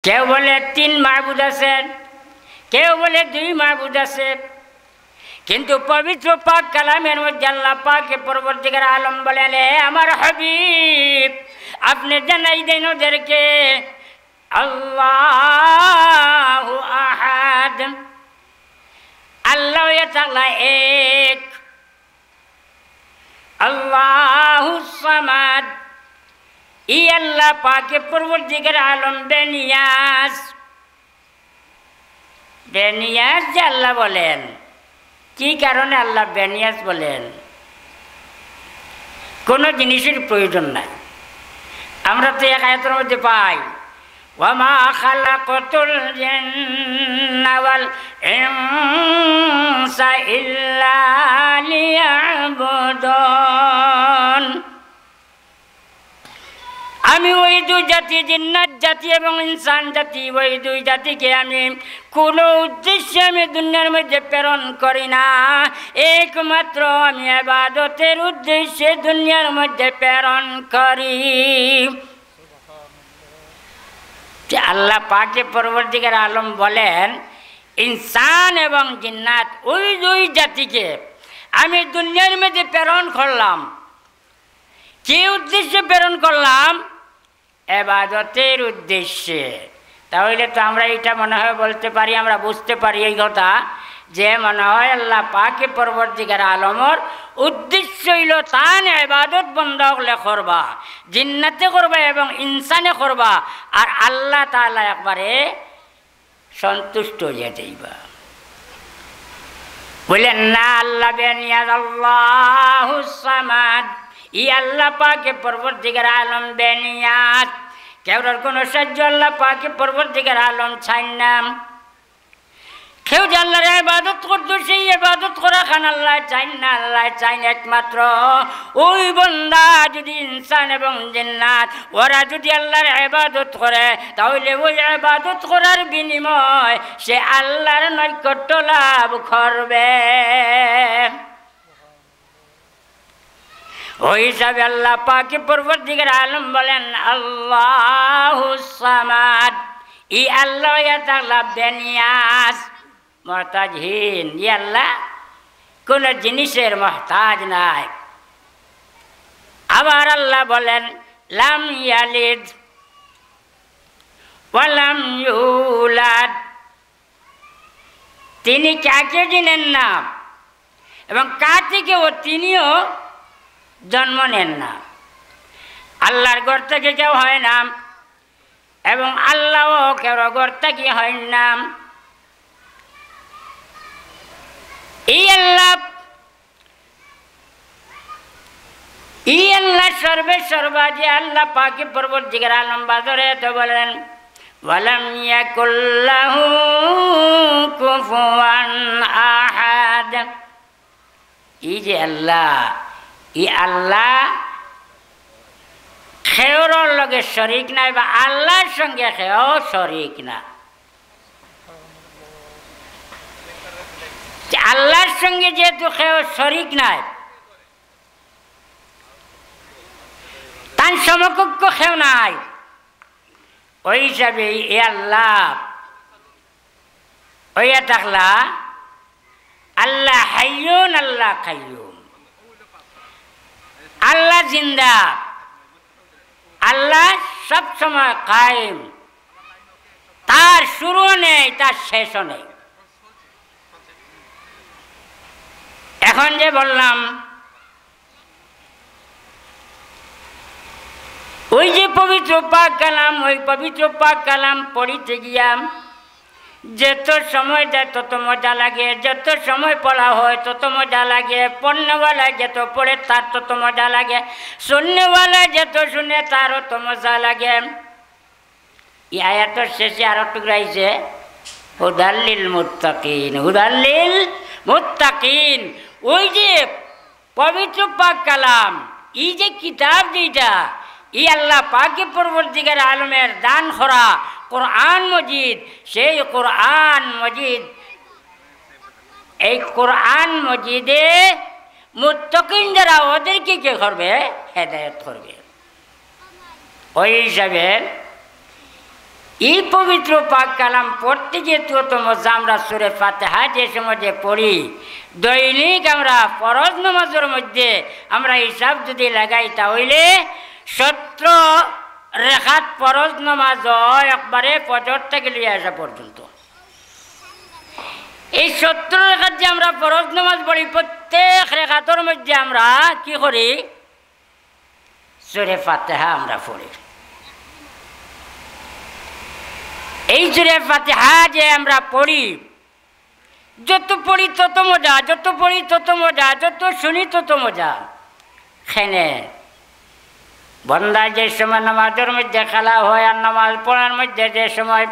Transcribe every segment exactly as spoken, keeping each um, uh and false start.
কেউ বলে তিন মাবুদ আছে, কেউ বলে দুই মাবুদ আছে। কিন্তু পবিত্র পাক কালামের মধ্যে আল্লাহ পাকে পরবর্তীকার আলম বলেন, "এ আমার হাবিব, আপনি জানাই দেন ওদেরকে, আল্লাহু আহাদ, আল্লাহ এক, আল্লাহুস সামাদ।" ই আল্লাহ পাকে পরবর্তীকার আলম বেনিয়াজ। বেনিয়াজ যে আল্লাহ বলেন, কি কারণে আল্লাহ বেনিয়াজ বলেন? কোনো জিনিসের প্রয়োজন নাই। আমরা তো এক আয়াতের মধ্যে পাই, "ওয়ামা খালাকতুল জিন্না ওয়াল ইনসা ইল্লা লিয়াবুদুন।" আমি ওই দুই জাতি, জিন্নাত জাতি এবং ইনসান জাতি, ওই দুই জাতিকে আমি কোনো উদ্দেশ্যে আমি দুনিয়ার মধ্যে প্রেরণ করি না, একমাত্র আমি ইবাদতের উদ্দেশ্যে দুনিয়ার মধ্যে প্রেরণ করি। যে আল্লাহ পাকে পরবর্তীকার আলম বলেন, ইনসান এবং জিন্নাত ওই দুই জাতিকে আমি দুনিয়ার মধ্যে প্রেরণ করলাম। কি উদ্দেশ্যে প্রেরণ করলাম? এবাদতের উদ্দেশ্যে। তাহলে তো আমরা এটা মনে হয় বলতে পারি, আমরা বুঝতে পারি এই কথা, যে মনে হয় আল্লাহ পাকে পরবর্তীকার আলমর উদ্দেশ্য হইল তান এবাদত বন্দা হকলে করবা, জিন্নাতে করবা এবং ইনসানে করবা, আর আল্লাহ তাআলা একবারে সন্তুষ্ট হইয়া যাইবা। বলেন না, আল্লাহ বেনিয়াজ, আল্লাহুস সামাদ। ই আল্লাহ পাকে পরবর্তীকার আলম বেনিয়াজ। কেউর কোনো সাহায্য আল্লাহ পাকে পরবর্তীকার আলম চাইন না। কেউ যে আল্লাহর ইবাদত করতো, সেই ইবাদত করা খান আল্লাহ চাইন না। আল্লাহ চাইন একমাত্র ওই বন্দা যদি ইনসান এবং জিন্নাত ওরা যদি আল্লাহর ইবাদত করে, তাহলে ওই ইবাদত করার বিনিময় সে আল্লাহর নৈকট্য লাভ করবে। ওই হিসাবে আল্লাহ পাকে পরবর্তীকার আলম বলেন, আল্লাহুস সামাদ। ই আল্লাহ ইয়া তাআলা বেনিয়াজ, মহতাজহীন। ই আল্লাহ কোনো জিনিসের মহতাজ নাই। আবার আল্লাহ বলেন, লাম ইয়ালিদ ওয়া লাম ইউলাদ। তিনি কাকে জন্মেন না এবং কার থেকেও তিনিও জন্ম নেন না। আল্লাহর ঘর থেকে কেউ হয় না এবং আল্লাহও কেউর ঘর থেকে হয় না। এই আল্লাহ ই আল্লাহ সর্বে সর্বা যে আল্লাহ পাকে পরবর্তীকার আলম বাদরে তো বলেন, "ওয়ালাম ইয়াকুল্লাহু কুফুয়ান আহাদ।" ই যে আল্লাহ, ই আল্লাহ খেওর লগে শরিক নাই বা আল্লাহর সঙ্গে খেও শরিক না। যে আল্লাহর সঙ্গে যেহেতু খেও শরিক নাই, তান সমকক্ষ খেও নাই, ওই হিসাবে এ আল্লাহ ওই থাকলা আল্লাহ হাইয়ুন, আল্লাহ কাইয়ুম, আল্লাহ জিন্দা, আল্লাহ সব সময় কায়েম, তার শুরুও নেই, তার শেষও নেই। এখন যে বললাম, ওই যে পবিত্র পাক কালাম, ওই পবিত্র পাক কালাম পড়িতে গিয়া যত সময় যায় তত মজা লাগে, যত সময় পড়া হয় তত মজা লাগে, পড়নেওয়ালায় যত পড়ে তার তত মজা লাগে, শুননেওয়ালায় যত শুনে তার তত মজা লাগে। এই আয়াতর শেষে আরো টুকরা আইছে, হুদাল্লিল মুত্তাকিন, হুদাল্লিল মুত্তাকিন। ওই যে পবিত্র পাক কালাম, এই যে কিতাব যেটা, এই আল্লাহ পাকে পরবর্তীকার আলমের দান করা কোরআন মজিদ, সেই কোরআন মজিদ, এই কোরআন মজিদে মুত্তাকিন যারা, ওদেরকে কে করবে? হেদায়েত করবে। ওই হিসাবে এই পবিত্র পাক কালাম পড়তে যেহেতু অত মজা, আমরা সূরা ফাতিহা যে সময় যে পড়ি, দৈনিক আমরা ফরজ নামাজর মধ্যে আমরা হিসাব যদি লাগাই, তা অইলে সতেরো রেখাত ফরজ নামাজ অয় একবারে ফজর থাকি লইয়া এশা পর্যন্ত। এই সতেরো রেখাত যে আমরা ফরজ নামাজ পড়ি, প্রত্যেক রেখাতর মধ্যে আমরা কি করি? সূরা ফাতিহা আমরা পড়ি। এই সূরা ফাতিহা যে আমরা পড়ি, যত পড়ি তত মজা, যত পড়ি তত মজা, যত শুনি তত মজা। কেনে? বন্দা যে সময় নামাজর মধ্যে খালা হয় আর নামাজ পড়ার মধ্যে যে সময়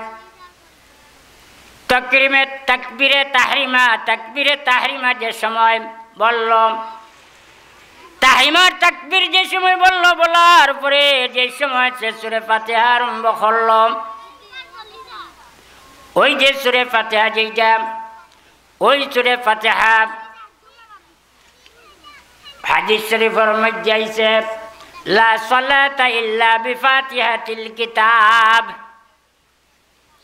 তকরিমে, তাকবীরে তাহরিমা, তাকবীরে তাহরিমা যে সময় বলল, তাহরিমার তাকবীর যে সময় বলল, বলার পরে যে সময় সে সূরা ফাতিহা আরম্ভ করল, ওই যে সূরা ফাতিহা যেটা, ওই সূরা ফাতিহা হাদিস শরীফর মধ্যে আইছে, "লা সালাতা ইল্লা বিফাতিহাতিল কিতাব।"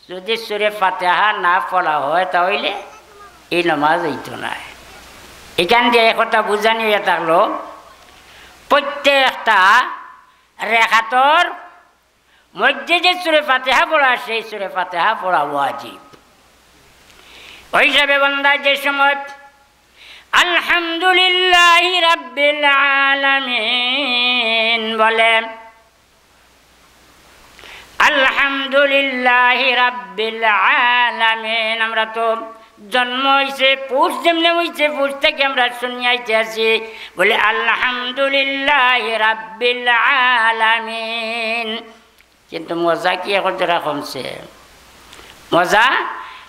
যদি সূরা ফাতিহা না পড়া হয়, তা অইলে এই নামাজ অইতো নায়। এখান দিয়া এক কথা বুঝানি অইয়া থাকলো, প্রত্যেকটা রেখাতর মধ্যে যে সূরা ফাতিহা পড়া, সেই সূরা ফাতিহা পড়া ওয়াজিব। ওই হিসাবে বন্দা যে সময় আলহামদুলিল্লাহি রাব্বিল আলামিন বলে, আলহামদুলিল্লাহি রাব্বিল আলামিন। আমরা তো জন্ম হইছে পুষ, যেমনে হইছে পুষ থাকি আমরা শুনিয়া আইতে আছি, বলে, "আলহামদুলিল্লাহি রাব্বিল আলামিন।" কিন্তু মজা কি এখন যারা কমছে? মজা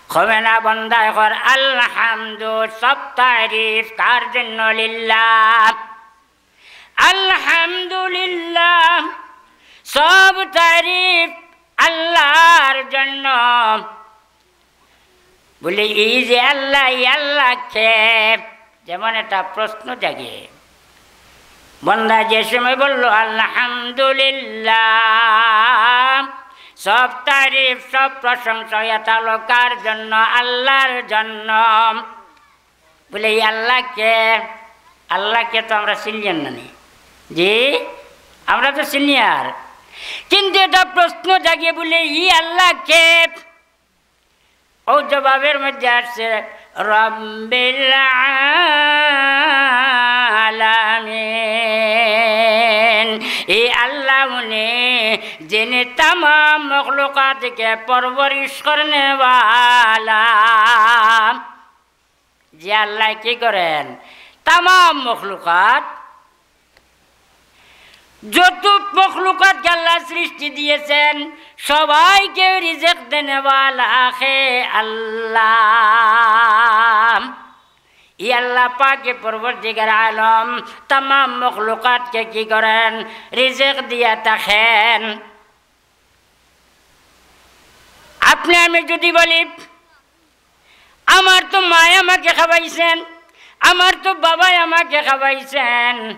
কমে না, বন্দা এখন আলহামদু, সব তারিফ কার জন্য? লিল্লাহ। আলহামদুলিল্লাহ, সব তারিফ আল্লাহর জন্য। বলে, "এই যে আল্লাহ, এই আল্লাহ কে?" যেমন একটা প্রশ্ন জাগে। বন্দা যে সময় বলল, "আলহামদুলিল্লাহ, সব তারিফ, সব প্রশংসা হইয়া থাকলো কার জন্য? আল্লাহর জন্য।" বলে, "এই আল্লাহ কে?" আল্লাহ কে তো আমরা চিনিয়ার না নি? জি, আমরা তো চিনিয়ার। কিন্তু এটা প্রশ্ন জাগে বলে, "এই আল্লাহ কে?" ও জবাবের মধ্যে আসছে, "রব্বিল আলামিন।" এই আল্লাহ উনি যিনি তামাম মখলুকাতকে পরবরিশ করনেওয়ালা। যে আল্লাহ কি করেন? তামাম মখলুকাত, যত মখলুকাতকে আল্লাহ সৃষ্টি দিয়েছেন, সবাইকে রিজিক দেনেওয়ালা হে আল্লাহ। ই আল্লাহ পাকে পরওয়ারদিগার আলম তামাম মখলুকাতকে কি করেন? রিজিক দিয়া থাকেন। আপনি আমি যদি বলি, "আমার তো মায় আমাকে খাওয়াইছেন, আমার তো বাবায় আমাকে খাওয়াইছেন",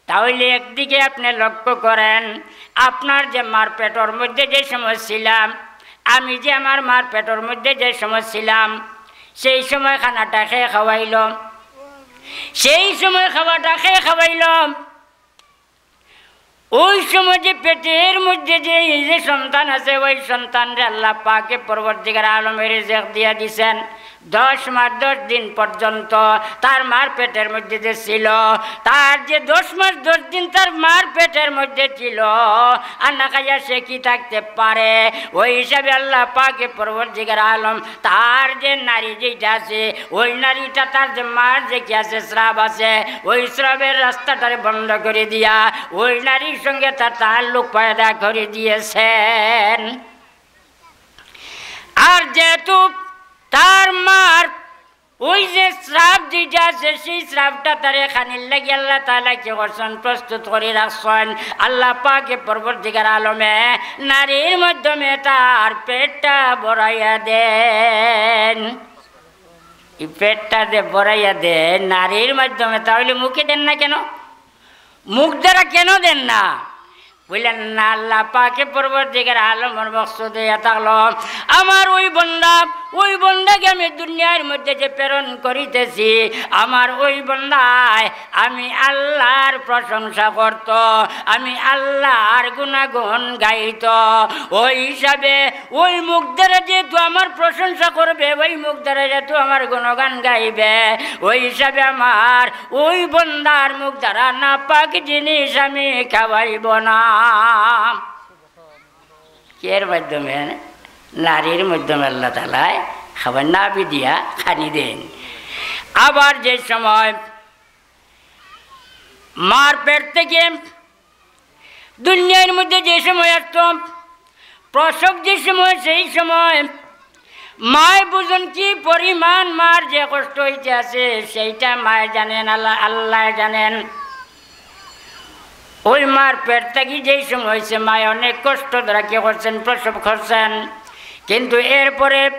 তাহলে একদিকে আপনি লক্ষ্য করেন, আপনার যে মার পেটর মধ্যে যে সময় ছিলাম, আমি যে আমার মার পেটর মধ্যে যে সময় ছিলাম, সেই সময় খানাটা কে খাওয়াইল? সেই সময় খাওয়াটা কে খাওয়াইল? ওই সময় যে পেটের মধ্যে যে, এই যে সন্তান আছে, ওই সন্তানরে আল্লাহ পাকে পরওয়ারদিগার আলমে রিজিক দিয়া দিছেন। দশ মাস দশ দিন পর্যন্ত তার মার পেটের মধ্যে যে ছিল, তার যে দশ মাস দশ দিন তার মার পেটের মধ্যে ছিল, আর না খাইয়া সে কি থাকতে পারে? ওই হিসাবে আল্লাহ পাকে পরওয়ারদিগার আলম তার যে নারী যেটা আছে, ওই নারীটা তার যে মার যে কি আছে, স্রাব আছে, ওই স্রাবের রাস্তাটারে বন্ধ করে দিয়া ওই নারীর সঙ্গে তার তাল্লুক পয়দা করে দিয়েছেন। আর যেহেতু তার মার ওই যে স্রাব যেটা আছে, সেই স্রাবটা তারে খানির লাগি আল্লাহ তাআলা কি করছেন, প্রস্তুত করে রাখছেন। আল্লাহ পাকে পরওয়ারদিগার আলমে নারীর মাধ্যমে তার পেটটা ভরাইয়া দেন। এই পেটটা যে ভরাইয়া দেন নারীর মাধ্যমে, তাহলে মুখে দেন না কেন? মুখ দ্বারা কেন দেন না? বললেন, "না, আল্লাহ পাকে পরওয়ারদিগার আলমর মকসুদ অইয়া থাকলো, আমার ওই বন্দা, ওই বন্দাকে আমি দুনিয়ার মধ্যে যে প্রেরণ করিতেছি, আমার ওই বন্দায় আমি আল্লাহর প্রশংসা করতো, আমি আল্লাহর গুণাগুণ গাইতো। ওই হিসাবে ওই মুখ দ্বারা যেহেতু আমার প্রশংসা করবে, ওই মুখ দ্বারা যেহেতু আমার গুণগান গাইবে, ওই হিসাবে আমার ওই বন্দার মুখ দ্বারা নাপাক জিনিস আমি খাওয়াইব না।" এর মাধ্যমে, নারীর মাধ্যমে আল্লাহ তাআলায় খাবার নাভি দিয়া খানি দেন। আবার যে সময় মার পেট থেকে দুনিয়ার মধ্যে যে সময় আসতো, প্রসব যে সময়, সেই সময় মায় বুঝুন কি পরিমাণ মার যে কষ্ট হইতে আছে, সেইটা মায় জানেন, আল্লাহ, আল্লাহ জানেন। ওই মার পেট থাকি যেই সময় হয়েছে, মায় অনেক কষ্ট ধরা কি করছেন, প্রসব করছেন। কিন্তু এরপরে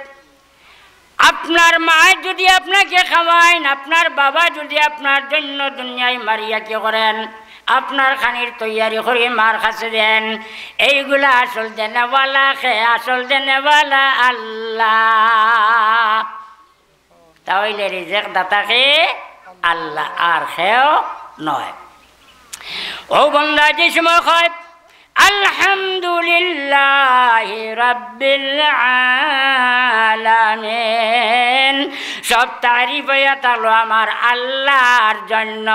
আপনার মায় যদি আপনাকে খাওয়াইন, আপনার বাবা যদি আপনার জন্য দুনিয়ায় মারিয়া কি করেন, আপনার খানির তৈয়ারি করি মার কাছে দেন, এইগুলা আসল দেনেওয়ালা খে? আসল দেনেওয়ালা আল্লাহ। তাহলে রিজিক দাতা খে? আল্লাহ, আর খেও নয়। ও বন্দা যে সময় কয়, "আলহামদুলিল্লাহি রাব্বিল আলামিন", সব তারিফ হইয়া থাকলো আমার আল্লাহর জন্য,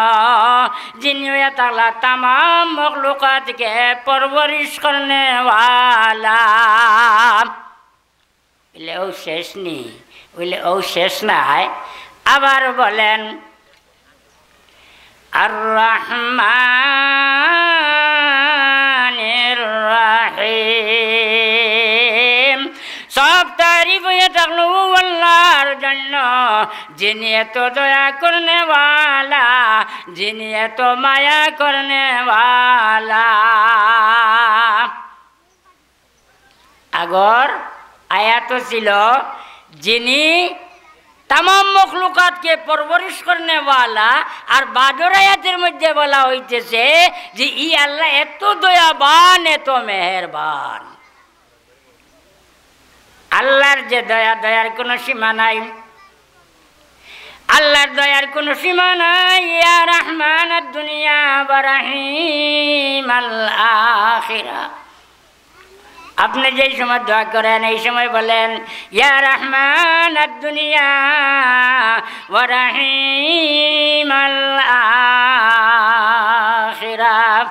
যিনি হইয়া থাকলা তামাম মখলুকাতকে পরওয়ারিশ করনেওয়ালা। বলে, "ও শেষ নি?" বলে, "ও শেষ নাই।" আবার বলেন, "আর রহমানির রহিম।" সব তারিফ হইয়া থাকলো ও আল্লাহর জন্য, যিনি এত দয়া করনেওয়ালা, যিনি এত মায়া করনেওয়ালা। আগর আয়াত ছিল, যিনি তামাম মখলুকাতকে পরওয়ারিশ করনেওয়ালা, আর বাদর আয়াতের মধ্যে বলা হইতেছে যে ই আল্লাহ এত দয়াবান, এত মেহেরবান। আল্লাহর যে দয়া, দয়ার কোনো সীমা নাই। আল্লাহর দয়ার কোনো সীমা নাই। ইয়া রহমান দুনিয়া ওয়া রহিম আল আখিরা। আপনি যেই সময় দোয়া করেন, এই সময় বলেন, "ইয়া রহমান দুনিয়া ওয়া রহিম আল আখিরা।"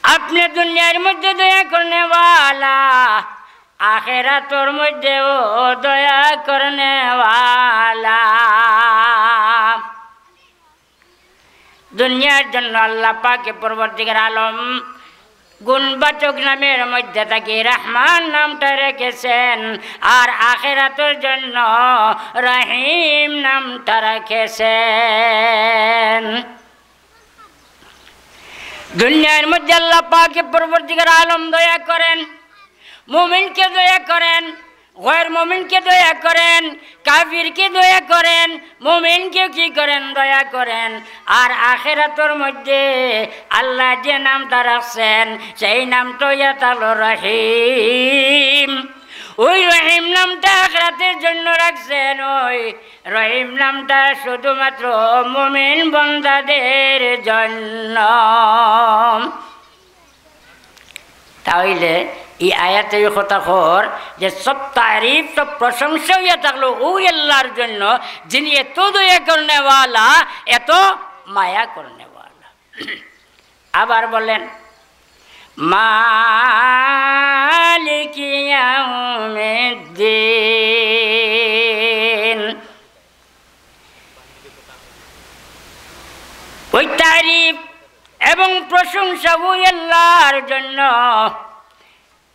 আপনি দুনিয়ার মধ্যে দয়া করনেওয়ালা, আখেরাতর মধ্যেও দয়া করনেওয়ালা। দুনিয়ার জন্য আল্লাহ পাকে পরওয়ারদিগার আলম গুণবাচক নামের মধ্যে থাকি রহমান নামটা রেখেছেন, আর আখেরাতর জন্য রহিম নামটা রেখেছেন। দুনিয়ার মধ্যে আল্লাহ পাকে পরওয়ারদিগার আলম দয়া করেন, মুমিনকে দয়া করেন, গয়র মুমিনকে দয়া করেন, কাফিরকে দয়া করেন, মুমিনকেও কি করেন? দয়া করেন। আর আখেরাতর মধ্যে আল্লাহ যে নামটা রাখছেন, সেই নামটা হইয়া থাকলো রহিম। ওই রহিম নামটা আখেরাতের জন্য রাখছেন, ওই রহিম নামটা শুধুমাত্র মুমিন বন্দাদের জন্য। তাইলে ই আয়াতে ই কথা কর যে সব তারিফ, সব প্রশংসা হইয়া থাকলো ওই আল্লাহর জন্য, যিনি এত দয়া করনেওয়ালা, এত মায়া করনেওয়ালা। আবার বলেন, "মালিকি ইয়াউমিদ্দিন।" ওই তারিফ এবং প্রশংসা ওই আল্লাহর জন্য,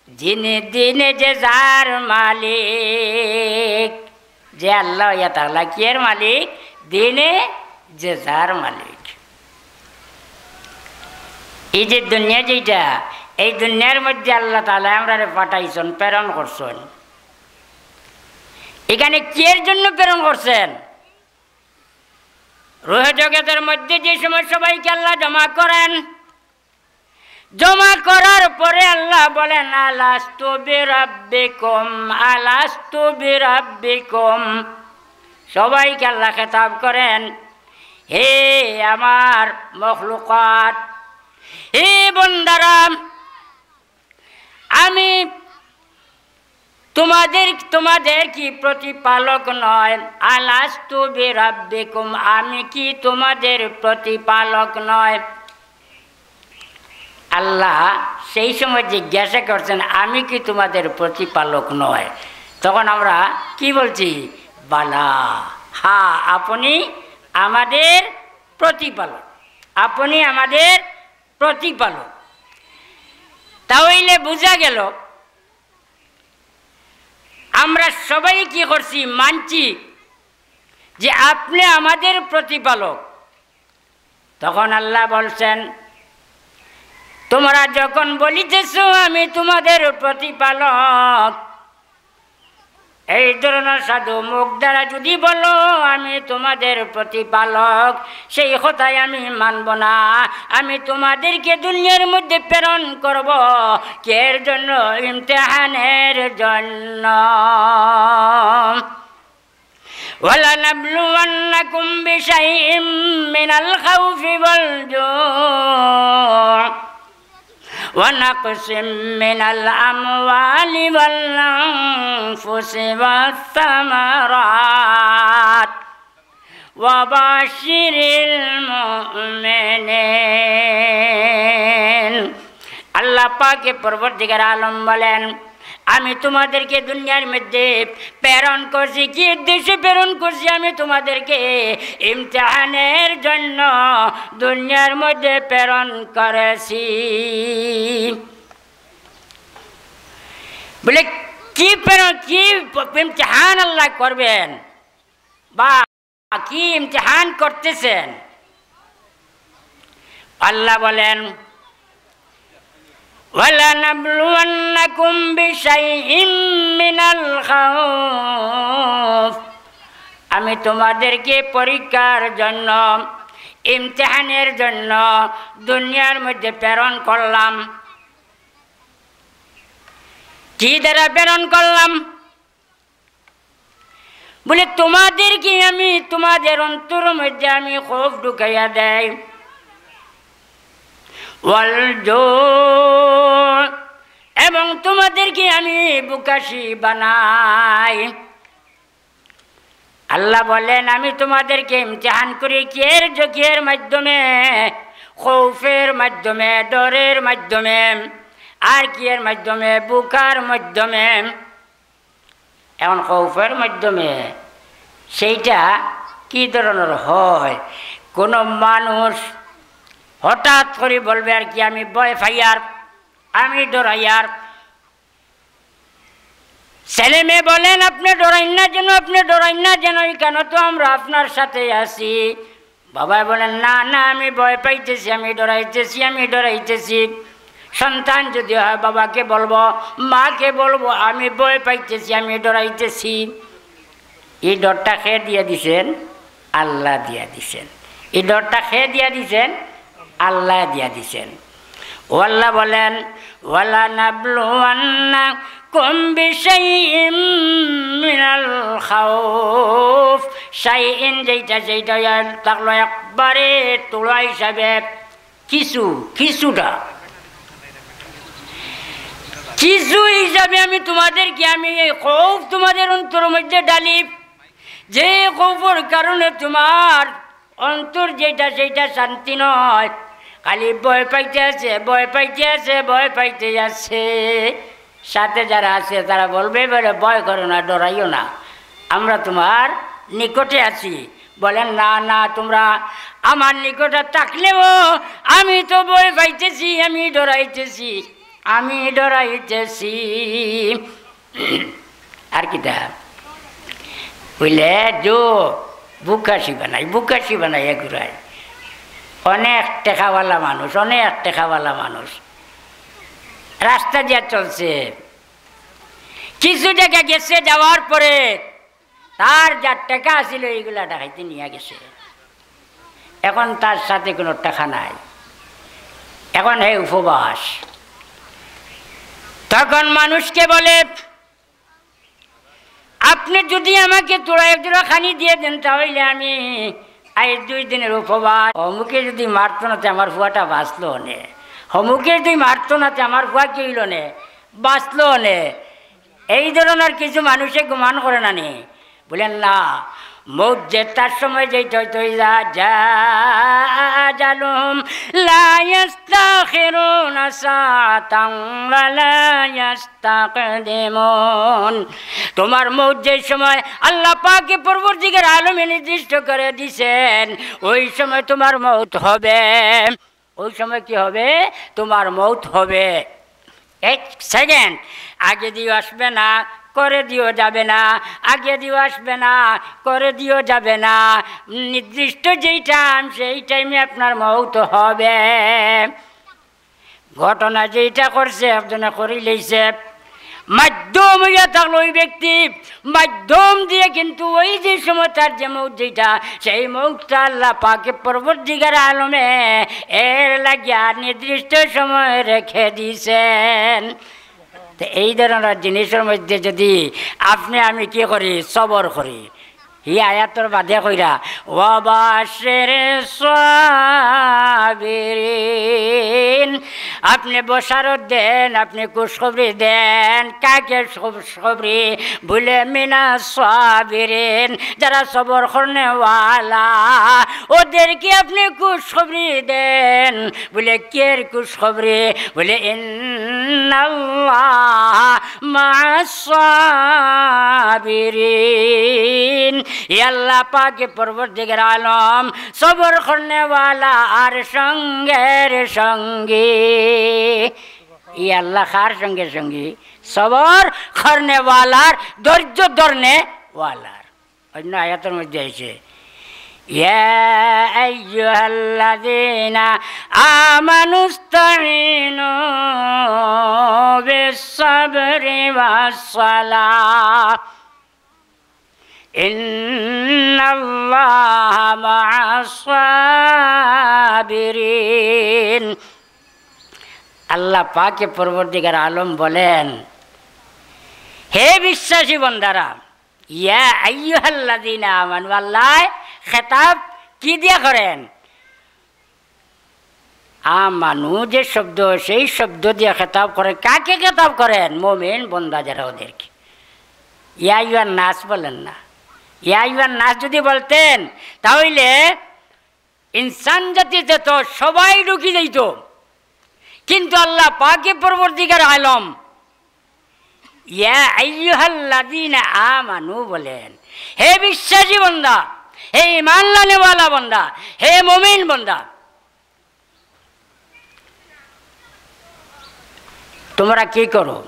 যিনি দিনে যে যার মালিক। যে আল্লাহ ইয়া তাআলা কিয়ের মালিক? দিনে যে যার মালিক। এই যে দুনিয়া যেটা, এই দুনিয়ার মধ্যে আল্লাহ তাআলা আমরারে পাঠাইছন, প্রেরণ করছন। এখানে কিয়ের জন্য প্রেরণ করছেন? রুহে জগতের মধ্যে যে সময় সবাইকে আল্লাহ জমা করেন, জমা করার পরে আল্লাহ বলেন, "আলাস্তু বিরাব্বিকুম, আলাস্তু বিরাব্বিকুম।" সবাইকে আল্লাহ খেতাব করেন, "হে আমার মখলুকাত, হে বন্দারা, আমি তোমাদের, তোমাদের কি প্রতিপালক নয়? আলাস্তু বিরাব্বিকুম, আমি কি তোমাদের প্রতিপালক নয়?" আল্লাহ সেই সময় জিজ্ঞাসা করছেন, "আমি কি তোমাদের প্রতিপালক নয়?" তখন আমরা কি বলছি? "বালা, হ্যাঁ, আপনি আমাদের প্রতিপালক, আপনি আমাদের প্রতিপালক।" তাহলে বুঝা গেল, আমরা সবাই কি করছি? মানছি যে আপনি আমাদের প্রতিপালক। তখন আল্লাহ বলছেন, "তোমরা যখন বলিতেছ আমি তোমাদের প্রতিপালক, এই ধরনের সাধু মুখ দ্বারা যদি বলো আমি তোমাদের প্রতিপালক, সেই কথায় আমি মানব না। আমি তোমাদেরকে দুনিয়ার মধ্যে প্রেরণ করব। কিসের জন্য? ইমতিহানের জন্য।" ولنبلونكم بشيء من الخوف والجوع ونقص من الأموال والأنفس والثمرات وبشر المؤمنين। আল্লাহ পাকে পরওয়ারদিগার আলম বলেন, "আমি তোমাদেরকে দুনিয়ার মধ্যে প্রেরণ করছি।" কি উদ্দেশ্যে প্রেরণ করছি আমি তোমাদেরকে? ইমতিহানের জন্য দুনিয়ার মধ্যে প্রেরণ করেছি। বলে, কি প্রেরণ, কি ইমতিহান আল্লাহ করবেন বা কি ইমতিহান করতেছেন? আল্লাহ বলেন, "ولنبلونكم بشيء من الخوف।" আমি তোমাদেরকে পরীক্ষার জন্য, ইমতিহানের জন্য দুনিয়ার মধ্যে প্রেরণ করলাম। কি দ্বারা প্রেরণ করলাম? বলে, তোমাদেরকে আমি তোমাদের অন্তর মধ্যে আমি খৌফ ঢুকাইয়া দেই, ওয়াল জু, এবং তোমাদেরকে আমি ভুখাশি বানাই। আল্লাহ বলেন, আমি তোমাদেরকে ইমতিহান করি কিয়ের জ-, কিয়ের মাধ্যমে? খৌফের মাধ্যমে, ডরের মাধ্যমে, আর কিয়ের মাধ্যমে? ভুখার মাধ্যমে। এখন খৌফের মাধ্যমে সেইটা কি ধরনের হয়? কোনো মানুষ হঠাৎ করে বলবে আর কি, "আমি ভয় পাইয়ার, আমি ডরাইয়ার।" ছেলে মেয়ে বলেন, "আপনি ডরাইন না যেন, আপনি ডরাইন না যেন, এখানে তো আমরা আপনার সাথে আছি।" বাবায় বলেন, "না, না, আমি ভয় পাইতেছি, আমি ডরাইতেছি, আমি ডরাইতেছি।" সন্তান যদি হয়, বাবাকে বলবো, মাকে বলবো, "আমি ভয় পাইতেছি, আমি ডরাইতেছি।" এই ডরটা কে দিয়া দিছেন? আল্লাহ দিয়া দিছেন। এই ডরটা কে দিয়া দিছেন? আল্লাহ দিয়া দিছেন। ও আল্লাহ বলেন, "ওয়ালা নাবলুওয়ান্নাকুম বিশাইইম মিনাল খাউফ।" শাইইন যেইটা, যেইটা থাকলো একবারে তুলা হিসাবে, কিছু, কিছুটা, কিছু হিসাবে আমি তোমাদেরকে, আমি এই খৌফ তোমাদের অন্তরের মধ্যে ডালি, যে খৌফের কারণে তোমার অন্তর যেটা সেইটা শান্তি নয়, খালি ভয় পাইতে আছে, ভয় পাইতে আছে, ভয় পাইতে আছে। সাথে যারা আছে তারা বলবে, বলে, "ভয় করো না, ডরাইও না, আমরা তোমার নিকটে আছি।" বলেন, "না, না, তোমরা আমার নিকটে থাকলেও আমি তো ভয় পাইতেছি, আমি ডরাইতেছি, আমি ডরাইতেছি।" আর কিতা? বুঝলে, জো বুকাশি বানাই, বুকাশি বানাই এগুলাই। অনেক টেকাওয়ালা মানুষ, অনেক টেকাওয়ালা মানুষ রাস্তা দিয়া চলছে, কিছু জাগা গেছে, যাওয়ার পরে তার যা টেকা আছিল এইগুলা ডাকাইতে নিয়া গেছে। এখন তার সাথে কোনো টেকা নাই। এখন হে উপবাস। তখন মানুষকে বলে, "আপনি যদি আমাকে থুড়া এক জুড়া খানি দিয়া দেন, তাহলে আমি আইজ দুই দিনের উপবাস।" হমুকে যদি মারতো না, তে আমার ফুয়াটা বাঁচলো অনে। হমুকে যদি মারতো না, তে আমার ফুয়া কি অইলো অনে? বাঁচলো অনে। এই ধরনের কিছু মানুষে গুমান করে না নি? বলেন না, মউত যে তার সময় যেইটা অইতো, ইজা জা আজালুহুম লা ইয়াস্তাখিরুনা সাআতান ওয়া লা ইয়াস্তাকদিমুন। তোমার মউত যে সময় আল্লাহ পাকে পরওয়ারদিগার আলমে নির্দিষ্ট করে দিছেন, ওই সময় তোমার মউত হবে। ওই সময় কি হবে? তোমার মউত হবে। এক সেকেন্ড আগে দিয়েও আসবে না, করে দিয়েও যাবে না, আগে দিয়েও আসবে না, করে দিয়েও যাবে না। নির্দিষ্ট যেই টাইম, সেই টাইমে আপনার মউত হবে। ঘটনা যেইটা করছে, একজনে করি লইছে, মাধ্যম অইয়া থাকলো ওই ব্যক্তি, মাধ্যম দিয়া কিন্তু ওই যে সময় তার যে মউত যেইটা, সেই মউতটা আল্লাহ পাকে পরওয়ারদিগার আলমে এর লাগিয়া নির্দিষ্ট সময় রেখে দিছেন। তো এই ধরনের জিনিসের মধ্যে যদি আপনি আমি কি করি, সবর করি, ই আয়াতর বাদে কইরা, "ওয়াবাশশিরিস সাবিরিন।" আপনি বশারত দেন, আপনি খুশখবরি দেন। কাকে খুশখবরি? বলে, "মিনাস সাবিরিন", যারা সবর করনেওয়ালা, ওদেরকে আপনি খুশখবরি দেন। বলে, "কের খুশখবরি?" বলে, "ইন্নাল্লাহা মা'আস সাবিরিন।" ই আল্লাহ পাকে পরওয়ারদিগার আলম সবর করনেওয়ালা আর সঙ্গের সঙ্গী। ই আল্লাহ কার সঙ্গে সঙ্গী? সবর করনেওয়ালার, ধৈর্য ধরনেওয়ালার। অন্য আয়াতর মধ্যে আইছে, "ইয়া আইয়ুহাল্লাযীনা আমানুস্তাঈনু বিস-সাবরি ওয়াস-সালাহ, ইন্নাল্লাহা মা'আস-সাবিরিন।" আল্লাহ পাকে পরওয়ারদিগার আলম বলেন, হে বিশ্বাসী বন্দারা, ইয়া আইয়ুহাল্লাযীনা আমানু, আল্লায় খেতাব কি দিয়া করেন? আমানু যে শব্দ, সেই শব্দ দিয়া খেতাব করেন। কাকে খেতাব করেন? মুমিন বন্দা যারা, ওদেরকে। ইয়া আইয়ুহান নাস বলেন না। ইয়া আইয়ুহান নাস যদি বলতেন, তাহলে ইনসান জাতি যত সবাই ঢুকি যাইত। কিন্তু আল্লাহ পাকে পরওয়ারদিগার আলম ইয়া আইয়ুহাল্লাযীনা আমানু বলেন, হে বিশ্বাসী বন্দা, হে ঈমান লানেওয়ালা বন্দা, হে মুমিন বন্দা, তোমরা কি করো?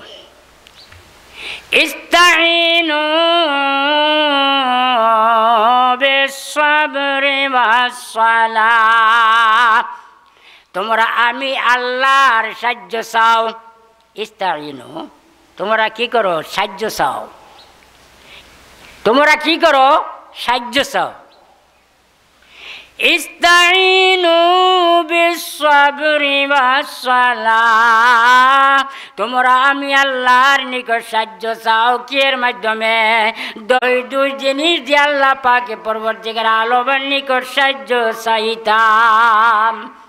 ইস্তাইনু বিস-সাবরি ওয়াস-সালাহ। তোমরা আমি আল্লাহর সাহায্য চাও। ইস্তাইনু, তোমরা কি করো? সাহায্য চাও। তোমরা কি করো? সাহায্য চাও। ইস্তাইনু বিস-সাবরি ওয়াস-সালাহ। তোমরা আমি আল্লাহর নিকট সাহায্য চাও। কিয়ের মাধ্যমে? দুই, দুই জিনিস দিয়া আল্লাহ পাকে পরওয়ারদিগার আলমের নিকট সাহায্য চাইতাম।